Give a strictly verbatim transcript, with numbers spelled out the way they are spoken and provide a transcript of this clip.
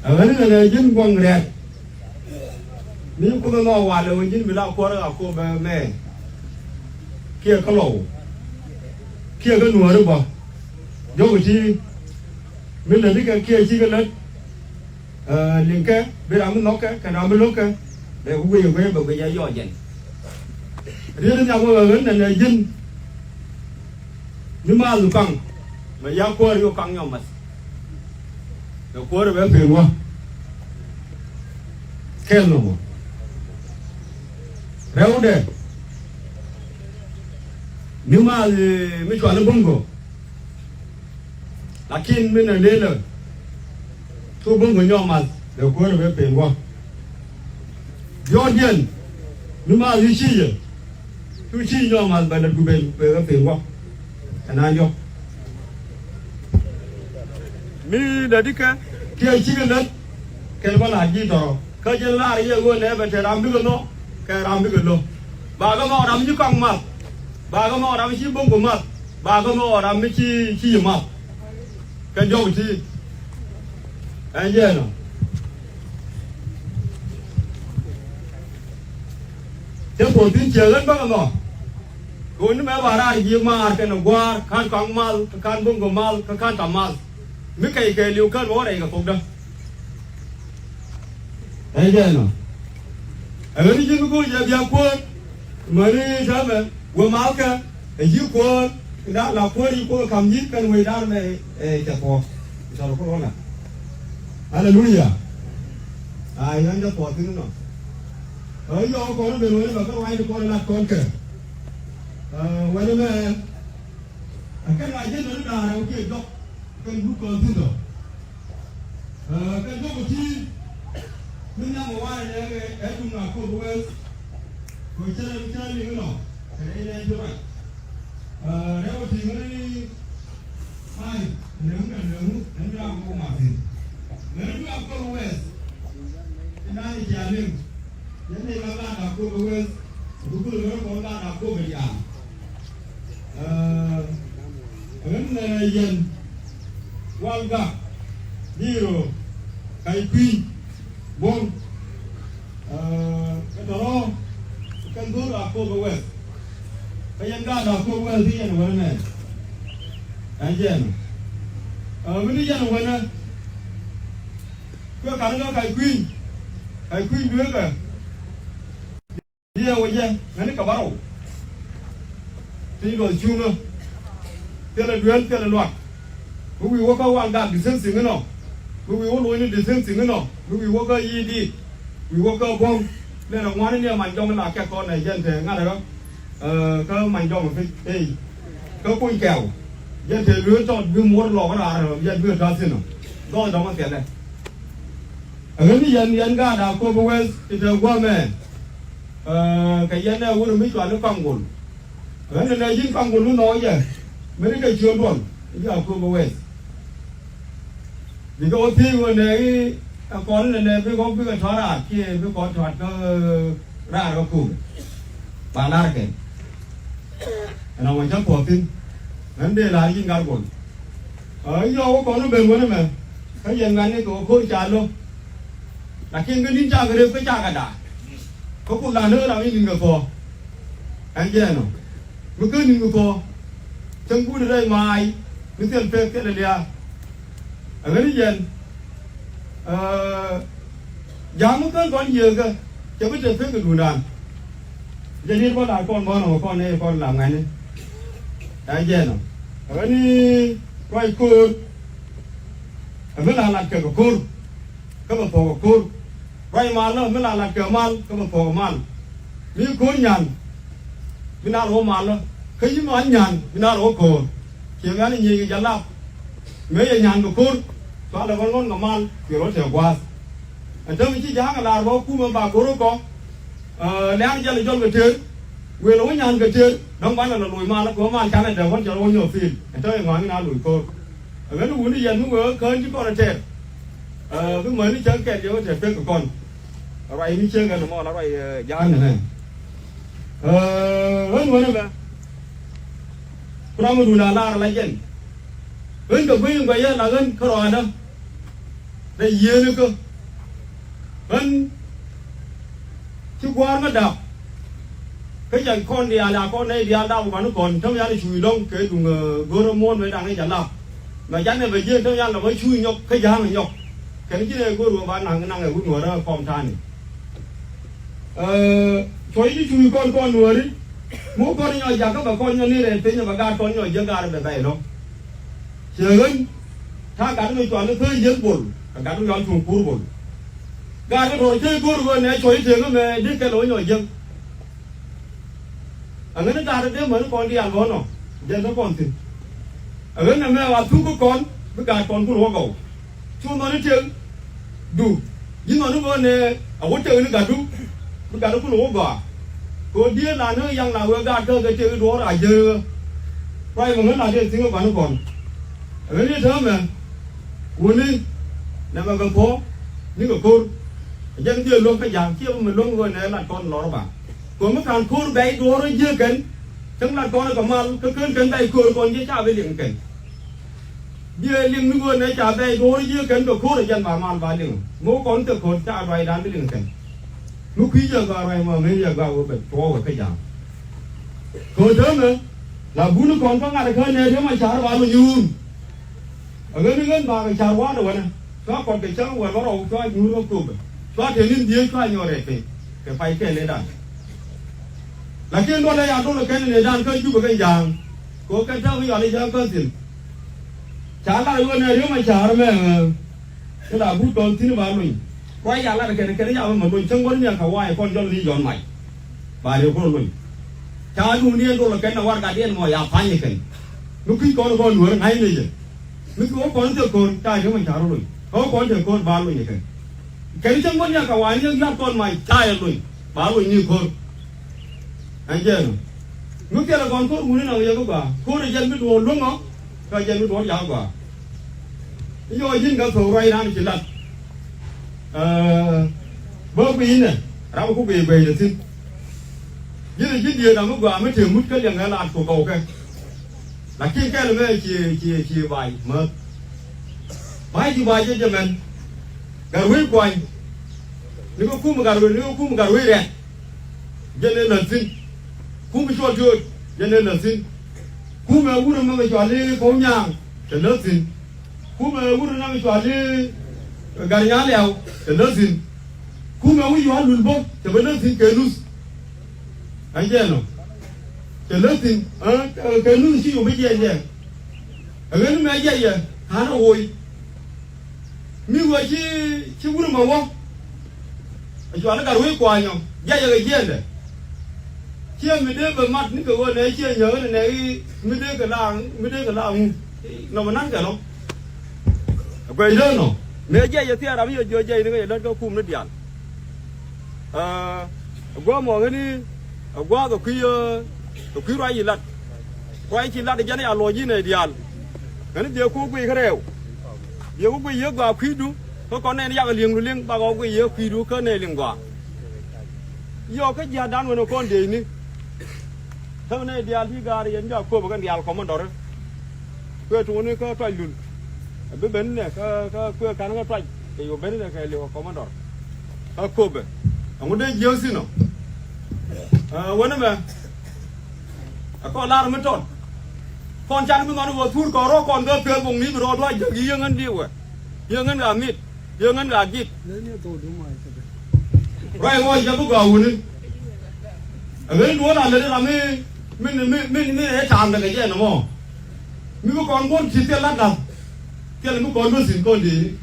Ɛ ɣän ɣän ɛ ji̱n gua̱ŋ rɛ̈t. Mi Kuoth ɛ nhɔk walɛ ɣän ji̱n bi la kuäär ɣä kop ɛ mɛ. Kiɛ kä lɔw. Kiɛ kä nuääri bä. Jɔk ti. Mi läti kɛ kiɛ cikɛ lät. Ɛ, liŋkɛ bi ram mi nhɔkɛ kɛ ram mi lo̱kɛ. Bɛ ku guic ɛ guic bɛ guic ɛ yɔɔ jɛn. Riet ni nhiam ɣä ɣän nɛn ɛ ji̱n. Mi maath kaŋ mɛ ya kuäär yɔ kaŋ nyɔk math. Kɛ kuäär bɛ pen wä kɛl nɔmɔ. Rɛwdɛ mi maath mi cual i̱ Boŋgo. Lakin mi nɛ lelä. Cu Boŋgo nyɔk math bɛ kuäär bɛ pen wä. Diɔ̱ɔ̱kdiɛn mi maath i̱ ci yɛ. Cu ci nyɔk math bɛ lät ku ben bɛ ɣä pen wä. Ɛn an diɔ̱k mi dädikɛ kiɛ cikɛ lät. Kɛn bä la̱r ji̱ tɔrɔ kä jɛn la̱r yɛ ɣöö nɛ bɛ te ram bikɛ nhɔ kɛ ram bikɛ lo̱. Ba kɛ nhɔ ram ci kɔaŋ math. Ba kɛ nhɔ ram ci Boŋgo math. Ba kɛ nhɔ ram mi ci ci yi math. Kɛ jɔk ti. Ɛn jɛɛn ɔ. Cä puɔ̱th thi̱n ciɛ ɣän bäkɛ nhɔk. Kɛ ɣän ni mɛ ba raar ji̱ maar kɛnɛ gua̱a̱r ka̱n kɔaŋ mal kä ka̱n Boŋgo mal kä ka̱n tam mal. Mi kɛc kɛɛliw kän wä rɛy kɛ thokdä. Ɛn jɛɛn ɔ. Ɛ ɣän ni ji̱n mi go̱o̱r jɛ bia kuäär. Mäni täämɛ wä malkɛ ɛ ji̱ kuäär. Inda la kuäär i̱ Kuoth kam ji̱ kɛn wecdan mɛ ɛ cɛ thuɔ̱k. Cɔl Kuoth wä ŋa̱. Aleluya. Ay, ɣän jɛ thuɔ̱k thi̱n inɔ. Ɛ yɔɔk kɔn ben wä ni bɛ kä ruaacni kɔn lat kɔn kɛ. Ɛ wɛn mɛ. Ɛ kɛn ruac jɛ nɔni da̱a̱r ɛ wä kiɛ jɔk. Kɛn group kɔn thi̱n tɔ. Ɛ kɛ jɔk ti. Mi nhiam ɛ warɛ nɛ kɛ ɛ tuŋ a kop wes. Kɛ cɛ rɛ mi cɛ rɛ liŋ inɔ. Kɛ rɛ inɛ ti ruac. Ɛ rɛ wä ti ŋäni Ay, nɛŋ kɛ nɛŋ, nɛŋ kɛ a kok Martin. Nɛŋ kɛ a kok West. Ina ni cia liŋ. Yɛn ni la la da kok West. Dukul nɛŋ kɔ la da kok ya. Ɛ, ɣän nɛ yɛn. Wal ga. Biro. Kay kui̱. Buɔ̱m. Ɛ, kɛ tɔrɔ kɛn go̱o̱r a kop ɛ wɛth. Kä yɛn gaat a kop wɛth i̱ yɛn wänä mɛ. Ɛn jɛn. Ɛ, mi ni yɛn wänä. Kuɛ ka̱n kä ka̱c kui̱ny. Ka̱c kui̱ny dueekä. Diɛ wä jɛ ŋäni kɛ bärɔw. Piny luɔth cuŋä. Thilɛ duel thilɛ luak. Mi wi̱i̱ wä kä wal gak diseŋ thiŋ inɔ. Mi wi̱i̱ wä luɔ̱nyni diseŋ thiŋ inɔ. Mi wi̱i̱ wä kä yi̱i̱ diit. Wi̱i̱ wä kä buɔ̱ŋ. Nɛn ɛ ŋuani ni ɛ man jɔŋ in la kɛk kɔn ɛ jɛn te ŋa̱t ɛ kä. Ɛ, kä man jɔŋ in pi̱c ey. Kä kuny kɛɛw. Jɛn te lueer tɔt bi muɔr lɔk raar ɛ jɛn bi ɛ ta̱a̱ thi̱n ɔ. Dhɔl dɔ̱ŋ ɛ thiɛlɛ. Ɛ ɣän ni yɛn yɛn gaat a kop ɛ weth i̱ te gua̱a̱mɛ. Ɛ, kɛ yɛn ɛ wurɛ mi cual i̱ Kaŋgol. Ɣän ni nɛ ji̱n Kaŋgol mi nhɔk jɛ. Mi ri kɛ ciöl duɔl i̱ a kop ɛ weth. Bikɛ wä thiec wä nɛ i̱ ɛ kɔn ni nɛ bikɛ wä bikɛ tɔ̱a̱t raar kiɛ bikɛ wä tɔ̱a̱t kä raar kä kop. Ba lar kɛ. Ɛn a wä cä puɔ̱th thi̱n. Ɣän dee lar ji̱n gat gol. Ɛ yɔw wä kɔn wä ben wä ni mɛ. Kä yɛn gat ni kɛ wä ko̱r ca lo̱k. Lakin kä ni̱n cakɛ rep kä cakɛ da̱a̱. Kä Kuoth la nööŋ ram i̱ ni̱n kɛ thuɔ̱k. Ɛn jɛɛn ɔ. Mi kä ni̱n kɛ thuɔ̱k. Cäŋ guut rɛy maay. Mi thil pek thil lia̱a̱. Ɛ ɣän i̱ jɛn. Ɛ, ja̱a̱ŋ mi kä kɔn yieekä. Cɛ bi te pek kɛ duundan. Jɛ ni̱n bä la kɔn bɔn ɔ kɔn nɛy kɔn la ŋuɛ̈ni. Ɛn jɛɛn ɔ. Ɛ ɣän i̱ ruac ko̱o̱r. Ɛ mi la lat kɛ kɛ ko̱r. Kä bɛ thuɔ̱k ɛ ko̱r. Ruac malä mi la lat kɛ mal kä bɛ thuɔ̱k ɛ mal. Mi ko̱r nyan mi nal wä malä kä yi mal nyan mi nal wä ko̱r. Ciɛ ŋuɛ̈ni nyiec kɛ jɛ lap. Mëë yɛ nyan kɛ ko̱r cua lɛ ɣɔn ɣɔn kɛ mal cuɛ rɔ tɛɛ gua̱a̱th. Ɛn täämɛ ci ja̱a̱ŋ ɛ lar bä kumɛ ba ko̱r ɛ kɔ. Ɛ, lɛ̈ɛ̈n jɛl ɛ jɔl kɛ tëër. Wëë lɛ wä nyan kɛ tëër dɔ̱ŋ banɛ lɛ loc mal kɛ wä mal canɛ dee wän cɛ rɔ wä nyɔk thi̱i̱l. Ɛn täämɛ ŋɔaŋ in a loc ko̱r. Ɛ ɣän wuni yɛn mi wee kä kään ci kɔn ɛ tɛr. Ɛ, bi mäni cäŋ kɛl yɛ wä tɛr pek kɛ kɔn. Ruac mi cäŋ kɛn mɔ la ruac, ɛ, ja̱a̱ŋ nɛ. Ɛ, ɣän wänä mɛ. Ku ram mi duun a lar la jɛn. Ɣän kɛ guiy in guɛc yɛ la ɣän kä rɔaandä. Rɛy yiëënikä ɣän ci gua̱a̱r mi dap. Kä jɛ kɔn diaal a kɔn nɛy diaal dap kɛ gua̱n kɔn täm yan cuuc lɔ̱ŋ kɛ duŋ, eh, go̱rä muɔ̱ɔ̱n mëë da̱ŋ ni jɛ lap. Mɛ janɛ bɛ jiɛn täm yan lɛ bä cuuc nyɔk kä ja̱a̱ŋ nyɔk. Kɛn ci nɛ go̱r wä ba naŋ naŋ ɛ wut nuɔ̱ɔ̱rä kɔm ta̱a̱ni. Eh, cuɔ̱c ti cuuc kɔn kɔn nuɔ̱ɔ̱ri. Mu kɔn nyɔ jakä bɛ kɔn nyɔ ni rɛy piny bɛ gaat kɔn nyɔ jiäk gaat bɛ bɛy lɔ̱ŋ. Ciɛ ɣän ta̱a̱ gat mi cual ni thööc jiäk bol kɛ gat mi cual cuŋ kur bol. Gaat kɛ tuɔɔr cä i̱ go̱o̱r ɣöö nɛ cuɔ̱c i̱ tëëŋä mɛ dee kɛl ɣä nyɔk jiäk. Aŋäni gaat dee mäni kɔn diaal ɣɔ̱nɔ jɛn kä kɔn thi̱n. Aŋäni ɛmɛ ɣaa thuk kä kɔn bi gaat kɔn kun wä gɔw. Cu nhɔni tëëk du ji̱ nhɔni ɣöö nɛ a wä tëëk ni gatdu bi gatdu kun wä gɔaa. Kɛ ɣöö diee la ni yaŋ la wee gaat kä kɛ tëëk i̱ duɔ̱ɔ̱r a jiäk ɣä. Ruac mɛ ŋäni la dee thi̱n kä gua̱ni kɔn. Ɛ ɣän i̱ täämɛ wuni nɛmɛ kɛ puɔ̱k ni kɛ ko̱r. Ɛ jɛn biɛ luäŋ kä ja̱a̱ŋ ciɛ bä mi luäŋ ɣöö nɛ lat kɔn lɔr ba. Kɛ mi ka̱n ko̱r bɛy duɔ̱ɔ̱r jiek kɛn. Cäŋ lat kɔn kɛ mal kä kän kɛn bɛy ko̱r kɔn jiɛ ca bi liŋ kɛn. Biɛ liŋ ni ɣöö nɛ ca bɛy duɔ̱ɔ̱r jiek kɛn kɛ ko̱r ɛ jɛn ba mal ba liŋ. Mi wä kɔn kɛ ko̱r ca ruacdan bi liŋ kɛn. Mi kui̱ jɛ gɔaa ruac mɔ ŋäc jɛ gɔaa wä bɛ tuɔɔk wä kä ja̱a̱ŋ. Kɛ ɣöö täämɛ la buni kɔn kä ŋa̱t kä nɛy riäm a ca̱r ba lɔ nyuur. A ɣän i̱ ɣän bakɛ ca̱r wa̱a̱dɛ wänɛ cua kɔt kɛ cäŋ wɛl wä rɔw cua nyuur kä köpɛ cua te ni̱n dhieec cua nyɔɔr rɛy piny kɛ pay kɛɛl nɛy dan. Lakin duɔlɛ ya dolɛ kɛn nɛy dan kä Jubɛ kɛn ja̱a̱ŋ. Kɛ ɣöö kɛn täämɛ yɔal i̱ ja̱a̱ŋ kä thil. Ca lar i̱ ɣän ɛ riäm a ca̱r mɛ ɣä. Kä la but kɔn thi̱n ba luny. Kuay ya lat kɛn kɛn ya mɛ luny cäŋ wär niɛn kɛ wa̱a̱ kɔn jɔl ni jɔn mac. Ba riɛw kɔn luny. Ca duun diɛn dolɛ kɛn na warɛgakdiɛn mɔ ya pa̱ny kɛn. Mi kui̱ kɔn kɔn nuäär ŋa̱cni jɛ. Mi kui̱ wä kɔn thil ko̱r ca riɛw mɛ ca rɔ luny. Kä wä kɔn thil ko̱r ba luny kɛn. Kɛn cäŋ wä niɛn kɛ wa̱a̱ ni yɔ̱a̱t kɔn mac ca yɛ luny ba luny ni ko̱r. Ɛn jɛn ɔ mi kɛl ɛ kɔn ko̱r wuni naŋ yɛ bi gɔaa ko̱r ɛ jɛn bi duɔ̱ɔ̱r luäŋ ɔ. Kä jɛn bi duɔ̱ɔ̱r jakä gɔaa. I̱ yɔɔ ji̱n kɛ thok ruac raan ci lat. Ɛ bä guiy inɛ ram ku guiy guiy dɛ thi̱n. Ji̱n ɛ ji̱n diëëk ram mi gɔaa mi tëë mut kä liɛŋ ɛ laat ku gɔw kɛ. Lakin kɛl mɛ ci ci ci ba̱a̱c mäth. Ba̱a̱c ci ba̱a̱c jɛ jɛ mɛn. Gat wec kuany ni kɛ kum gat wec ni kɛ kum gat wec rɛ̈t. Jɛn ëë la̱th thi̱n. Kum cɔl tööt jɛn ëë la̱th thi̱n. Kum ɛ wurɛ mɛ cɔal i̱ Kɔw Nyaaŋ cɛ la̱th thi̱n. Kum ɛ wurɛ mɛ cɔal i̱ Gat Nyaliaw cɛ la̱th thi̱n. Kum ɛ wi̱c yual lul bä cɛ bä la̱th thi̱n kɛ luth. Ɛn jɛn ɔ cɛ la̱th thi̱n ɛ kɛ luth ci yom bä jiɛc jɛ. Ɛ ɣän mɛ jiɛc yɛ ka̱n ɛ woc. Mi ɣöö ci ci wurɛ mɛ wä. A cual i̱ gat wec kuanyɔ jiɛcɛ kɛ jiɛndɛ. Ciɛ mi dee bɛ mat ni kɛ ɣöö nɛ ciɛ nyäk ni nɛ i̱ mi dee kɛ la mi dee kɛ la ŋu. Nɔmɔ nan kɛ nɔ. Guɛcdä nɔ mëë jiɛcɛ thia̱a̱ ram yɛ jiɔ jiɛc ni kɛ jɛ lät kä kum ni diaal. Ɛ gua̱a̱ mɔ ɣäni ɛ gua̱a̱ kɛ kui̱ ɛ kui̱ ruac yi lat. Ruac ci lat jɛn ya luɔc yi nɛy diaal. Ɣäni dhiɛ ku guiy kä rɛw. Dhiɛ ku guiy yee gɔaa kui̱du kä kɔn nɛy ni yak li̱eŋdu li̱eŋ bakɔ guiy yee kui̱du kä nɛy liŋ gɔaa. Yɔɔk kä jia̱a̱dan wen ɛ kɔn dieyni. Kä nɛy diaal ti gaar yɛn jɔak köpɛ kɛn diaal kɔmandɔri. Kuɛ tuŋni kä tuac lul. Ɛ bi ben nɛ kä kä kuɛ kan kä tuac kɛ yo̱ ben nɛ kɛ li̱w ɛ kɔmandɔr. Kä köpɛ ɛŋu dee jiääk thi̱n ɔ. Ɛ wänä mɛ. Ɛ kɔn lar mi tɔt. Kɔn can mi ŋɔn wä thur kɔn rɔ kɔn kä pek bok ni bi rɔ duac jäk yiëŋ ɣän di wɛ. Yiëŋ ɣän ɣa mit. Yɛ ŋän ka git. Ruac ŋɔc jɛ bi gɔaa wuni. Ɛ ɣän duɔ̱ɔ̱r a lät ram mi mi mi mi mi ɛ ta̱a̱m dɛ kɛ jɛ nɔmɔ. Mi bi kɔn guɔ̱n ci thil la gath. Thil mi kɔn bi thi̱n kɔn dee.